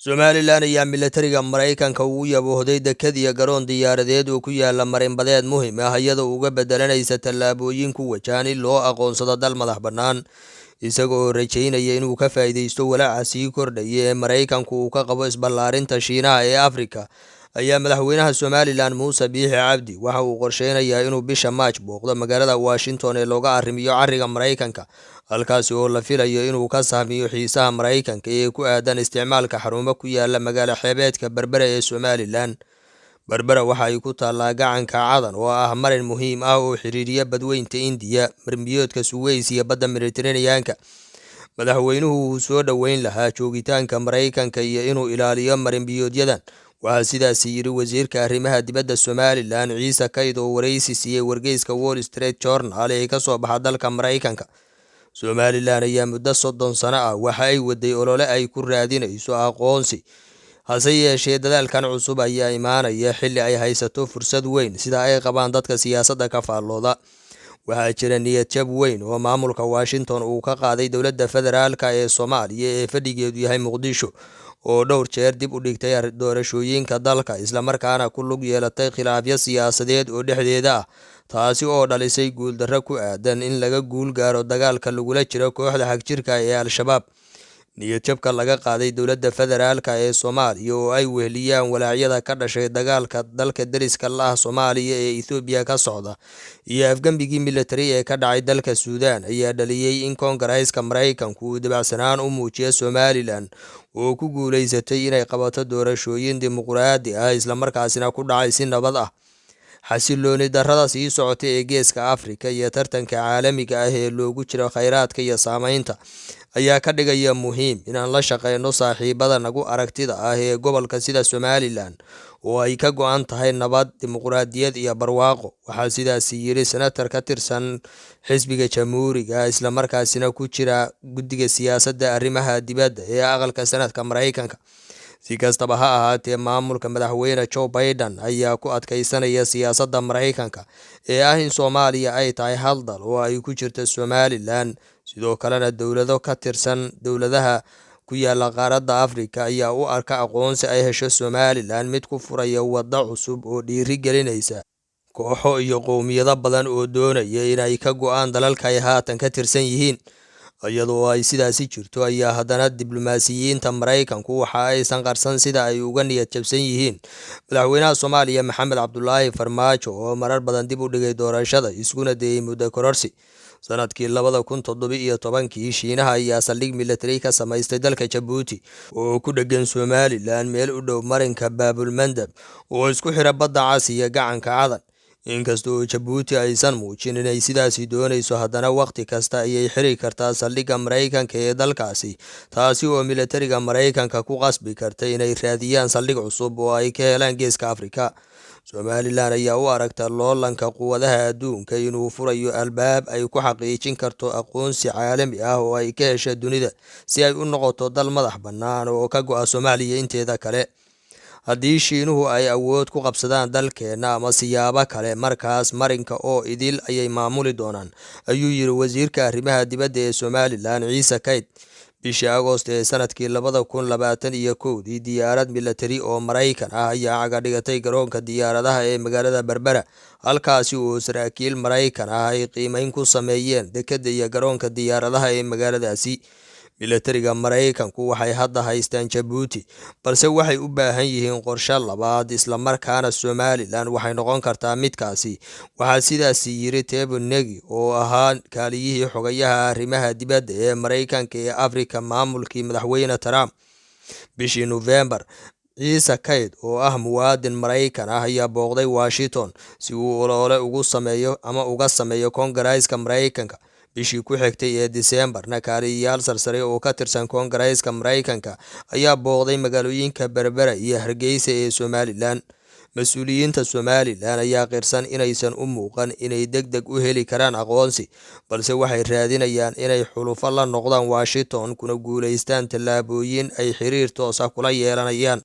Somalilan ayaa milatariga Maraykanka ugu yaboohday dekad iyo garoon diyaaradeed oo ku yaala marinbadeed muhiim ah, iyadoo uga bedelanaysa tallaabooyin ku wajahan in loo aqoonsado dal madax bannaan, isaga oo rajaynaya inuu ka faa'iidaysto walaaca sii kordhaya ee Maraykanku uu ka qabo isballaarinta Shiinaha ee Afrika. Ayaa madaxweynaha Somalilan Muuse Biixi Cabdi waxa uu qorsheynayaa inuu bisha Maaj booqdo magaalada Washington ee looga arrimiyo carriga Maraykanka, halkaasi oo la filayo inuu ka sahmiyo xiisaha Maraykanka ee ku aadan isticmaalka xarumo ku yaala magaalo xeebeedka Berbera ee Somalilan. Berbera waxa ay ku taallaa gacanka Cadan oo ah marin muhiim ah oo xiriiriya badweynta Indiya, marmiyoodka Suweys iyo badda Mediteraneanka. Madaxweynuhu wuu soo dhoweyn lahaa joogitaanka Maraykanka iyo inuu ilaaliyo marinbiyoodyadan, waxaa sidaasi yidhi wasiirka arrimaha dibadda Somalilan Ciise Kayd oo wareysi siiyey wargeyska Wall Street Journal ee kasoo baxa dalka Maraykanka. Somalilan ayaa muddo 30 sano ah waxa ay waday olole ay ku raadinayso aqoonsi, hase yeeshee dadaalkan cusub ayaa imaanaya xilli ay haysato fursad weyn, sida ay qabaan dadka siyaasadda ka faallooda. Waxaa jira niyad jab weyn oo maamulka Washington uu ka qaaday dowladda federaalka ee Soomaaliya ee fadhigeedu yahay Muqdisho, oo dhowr jeer dib u dhigtay doorashooyinka dalka, islamarkaana ku lug yeelatay khilaafyo siyaasadeed oo dhexdeeda ah, taasi oo dhalisay guuldarro ku aadan in laga guul gaaro dagaalka lagula jiro kooxda xagjirka ee Al-Shabaab. Niyad jabka laga qaaday dowladda federaalka ee Soomaaliya oo ay weheliyaan walaacyada ka dhashay dagaalka dalka deriska la ah Soomaaliya ee Ethoobiya ka socda iyo afgembigii militari ee ka dhacay dalka Suudaan ayaa dhaliyey in Koongareeska Maraykanku uu dabacsanaan u muujiyo Somalilan oo ku guulaysatay inay qabato doorashooyin dimuqraadi ah, islamarkaasina ku dhacay si nabad ah. Xasilooni darrada sii socota ee Geeska Afrika iyo tartanka caalamiga ah ee loogu jiro kheyraadka iyo saameynta ayaa ka dhigaya muhiim inaan la shaqeyno saaxiibada nagu aragtida ah ee gobolka sida Somalilan oo ay ka go-an tahay nabad, dimuqraadiyad iyo barwaaqo, waxaa sidaasi yidhi senatar ka tirsan xisbiga Jamhuuriga, islamarkaasina ku jira guddiga siyaasadda arrimaha dibadda ee aqalka sanadka Maraykanka. Si kastaba ha ahaatee, maamulka madaxweyne Joe Biden ayaa ku adkeysanaya siyaasadda Maraykanka ee ah in Soomaaliya ay tahay hal dal oo ay ku jirto Somalilan. Sidoo kalena dowlado ka tirsan dowladaha ku yaala qaaradda Afrika ayaa u arka aqoonsi ay hesho Somalilan mid ku furaya waddo cusub oo dhiiri gelinaysa kooxo iyo qowmiyado badan oo doonaya inay ka go-aan dalalka ay haatan ka tirsan yihiin. Iyadoo ay sidaasi jirto ayaa haddana diblomaasiyiinta Maraykanku waxa aysan qarsan sida ay uga niyad jabsan yihiin madaxweynaha Soomaaliya Maxamed Cabdulaahi Farmaajo oo marar badan dib u dhigay doorashada iskuna dayey muddo kororsi. Sanadkii 2017-kii Shiinaha ayaa saldhig militari ka samaystay dalka Jabuuti oo ku dhegan Somalilan, meel u dhow marinka Baabulmandab oo isku xira badda Cas iyo gacanka Cadan. Inkasta oo Jabuuti aysan muujin inay sidaasi doonayso, haddana wakhti kasta ayay xiri kartaa saldhigga Maraykanka ee dalkaasi, taasi oo militariga Maraykanka ku qasbi karta inay raadiyaan saldhig cusub oo ay ka helaan Geeska Afrika. Somalilan ayaa u aragta loolanka quwadaha adduunka inuu furayo albaab ay ku xaqiijin karto aqoonsi caalami ah oo ay ka hesha dunida, si ay u noqoto dal madax bannaan oo ka go-a Soomaaliya inteeda kale. Haddii Shiinuhu ay awood ku qabsadaan dalkeenna ama siyaabo kale, markaas marinka oo idil ayay maamuli doonaan, ayuu yidhi wasiirka arrimaha dibadda ee Somalilan Ciise Kayd. Bishii Agoost ee sanadkii 2021-dii diyaarad milatari oo Maraykan ah ayaa cagadhigatay garoonka diyaaradaha ee magaalada Berbera, halkaasi oo saraakiil Maraykan ah ay qiimeyn ku sameeyeen dekedda iyo garoonka diyaaradaha ee magaaladaasi. Milatariga Maraykanku waxay hadda haystaan Jabuuti, balse waxay u baahan yihiin qorshe labaad, islamarkaana Somalilan waxay noqon kartaa midkaasi, waxaa sidaasi yidhi Tebo Negi oo ahaa kaaliyihii xogayaha arrimaha dibadda ee Maraykanka ee Afrika maamulkii madaxweyne Trump. Bishii Nofembar, Ciise Kayd oo ah muwaadin Maraykan ah ayaa booqday Washington si uu olole ugu sameeyo ama uga sameeyo Koongareeska Maraykanka. Bishii ku xigtay ee Diseembarna, kaaliyayaal sarsare oo ka tirsan Koongareeska Maraykanka ayaa booqday magaalooyinka Berbera iyo Hargeysa ee Somalilan. Mas-uuliyiinta Somalilan ayaa qirsan inaysan u muuqan inay deg deg u heli karaan aqoonsi, balse waxay raadinayaan inay xulufo la noqdaan Washington kuna guulaystaan tallaabooyin ay xiriir toos ah kula yeelanayaan.